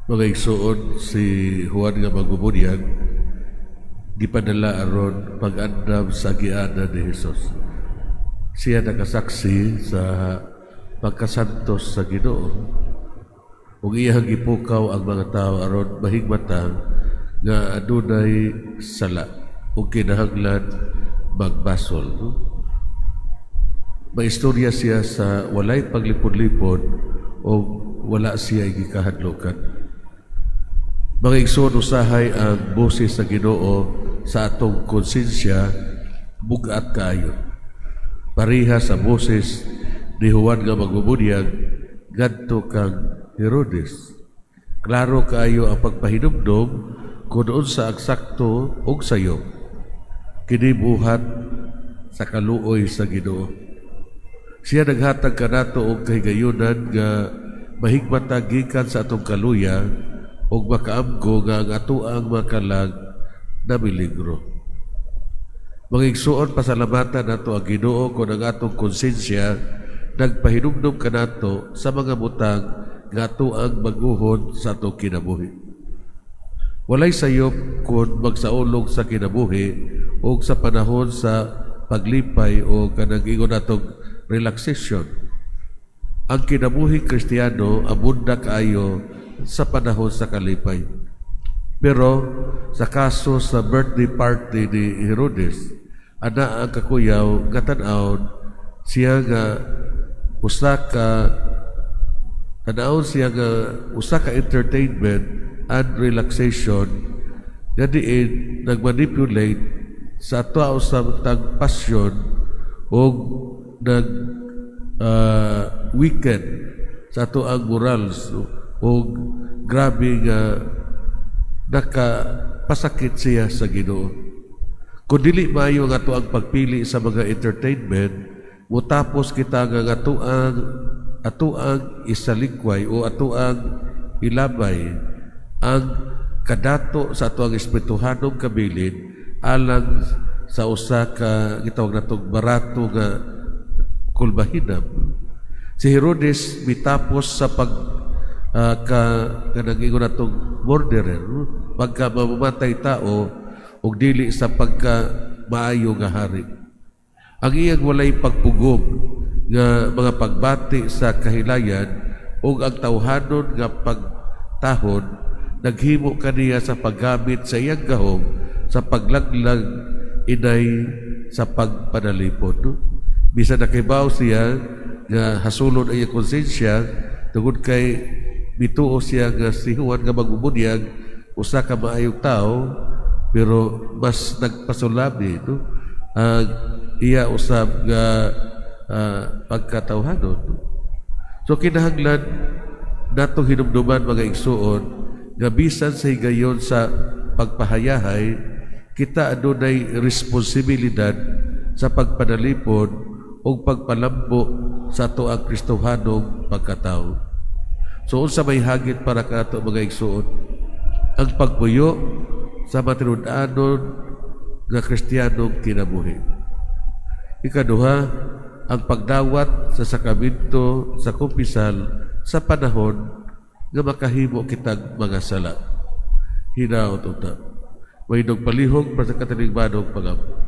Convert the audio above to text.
Mga igsuon, si Juan nga magbubunyag gipadala aron pag-andam sa giana ni Hesus. Siya nakasaksi sa pagkasantos sa Ginoo ug iyang gipukaw ang mga tao aron mahigmata nga adunay sala ug kinahanglan magbasol. Maistorya siya sa walay paglipod-lipod o wala siya gikahadlokan. Mga igsoon, usahay ang boses sa Ginoo sa atong konsensya bugat kaayo. Pareha sa boses ni Juan nga magbubunyag ngadto kang Herodes. Klaro kaayo ang pagpahinumdom kung unsa ang sakto ug sayo. Kini buhat sa kaluoy sa Ginoo. Siya naghatag kanato og kahigayunan nga mahigmata gikan sa atong kaluya ug makaamgo nga ang atoang mga kalag namiligro. Mga igsuon, pasalamatan nato ang Ginoo kung ang atong konsensya nagpahinumdum kanato sa mga butang nga atoang baguhon sa atong kinabuhi. Walay sayop kung magsaulog sa kinabuhi o sa panahon sa paglipay o kanang ingon natong relaxation. Ang kinabuhi Kristiyano abunda kaayo sa panahon sa kalipay. Pero sa kaso sa birthday party ni Herodes, ana ang kakuyaw nga tan-awon siya nga usa ka tan-awon siya nga usa ka entertainment and relaxation nga diin nagmanipulate sa ato sa tag passion og nag weekend sa ato ang morals og grabe nga nakapasakit siya sa Ginoo. Kung dili maayo ang ato ang pagpili sa mga entertainment, mutapos kita nga ato ang isalikway o ato ang ilabay ang kadato sa ato ang espirituhanong kabilin alang sa usa ka gitawag natong barato nga kulbahinam. Si Herodes mitapos sa pag ka kanang ingon natong murderer, pagka mamamatay tao ug dili sa pagka maayo nga hari. Ang iyang walay pagpugong nga mga pagbati sa kahilayan ug ang tawhanon nga pagtahod naghimo kaniya sa paggamit sa iyang gahom sa paglaglag inay sa pagpanalipod. No? Bisan nakibaw siya nga hasulon ang iyang konsensya tungod kay mituo siya nga si Juan nga magbubunyag usa ka maayong tao, pero mas nagpasulabi, no, ang iya usab nga pagkatawhanon. No? So kinahanglan natong hinumduman, mga igsuon, nga bisan sa higayon sa pagpahayahay, kita adunay responsibilidad sa pagpanalipod o pagpalambo sa ato ang Kristohanong pagkatao. So unsa may hagit para kanato, mga igsuon? Ang pagpuyo sa matinud-anon nga Kristiyanong kinabuhi. Ikaduha, ang pagdawat sa sakramento sa kumpisal sa panahon nga makahimo kitag mga sala. Hinaot unta. Mahindog palihog para sa katilingbanong pangampo.